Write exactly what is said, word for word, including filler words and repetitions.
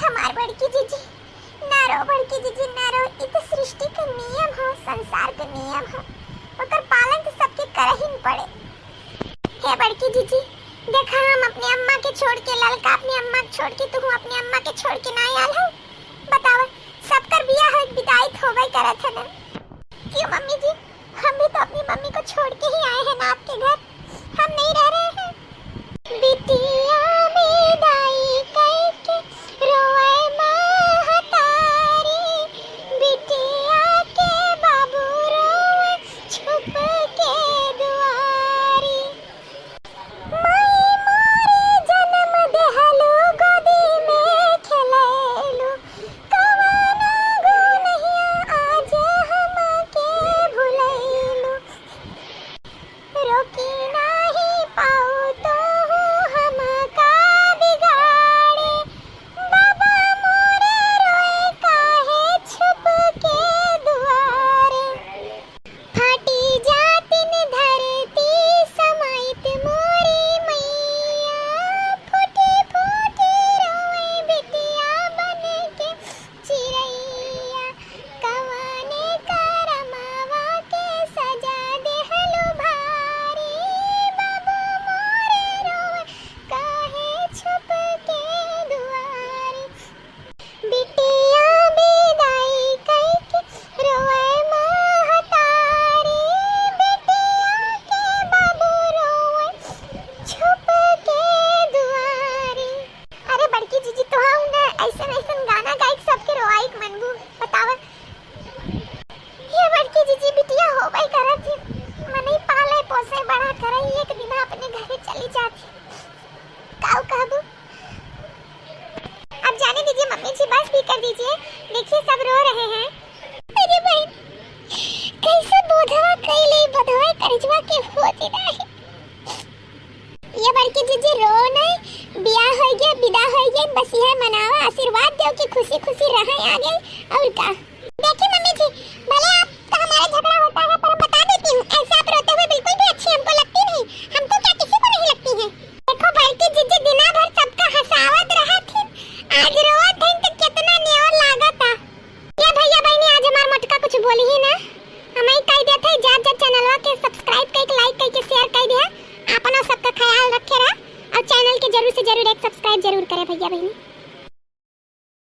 हमार बड़की जीजी, ना रो बड़की जीजी, ना रो। ई तो सृष्टि के नियम हो, संसार के नियम हो, ओकर पालन तो सबके करही न पड़े। हे बड़की जीजी, देखा हम अपने अम्मा के छोड़ के, ललका अपने अम्मा के छोड़ के, तू अपने अम्मा के छोड़ के ना आयल हो। बतावा, सबकर बियाह हो, विदाई तो होबे करत है ना। क्यों मम्मी जी, हम भी तो अपनी मम्मी को छोड़ के ही आए हैं ना आपके घर, हम नहीं रह रहे हैं। बिटिया विदाई करके रोवे महतारी, बिटिया के बाबू रोवे छुप के दुआरी। माई मोरे जनम देहलू, गोदी में खेलैलू, कवना गुनहिया आज हमके भुलैलू। रोकी नाही पाऊ तोहू हमका बिगाड़े, बाबा मोरे रोए काहे छुप के दुआरे। फाटी जातिन धरती समाइत मोरी मैया, फूटी फूटी रोए बिटिया बन के चिरैया। कवने करमवा के सजा देहलू भारी, बाबू मोरे रोए काहे छुप के दुआरी। बिटिया विदाई कइके रोवे महतारी, बिटिया के बाबू रोवे छुप के दुआरी। अरे बड़की जीजी, तोहाऊ न ऐसन ऐसन गाना गाइक सबके रोवाइक मनबू, बतावा। ये बड़की जीजी, बिटिया होबे करत ही, मनई पाले पोसे बड़ा करे, एक दिन अपने घरे चली जाती। काऊ कहबू? अब जाने दीजिए मम्मी जी, बस भी कर दीजिए, देखिए सब रो रहे हैं। अरे बहिन, कैसे बोधवा कैले, बोधवा करजवा के होती नाही। ये बड़की जीजी रो नहीं, बियाह हो गया, विदा हो गया, बस यह मनावा, आशीर्वाद दो कि खुशी खुशी रहे आगे, और का। देखिए मम्मी जी, भले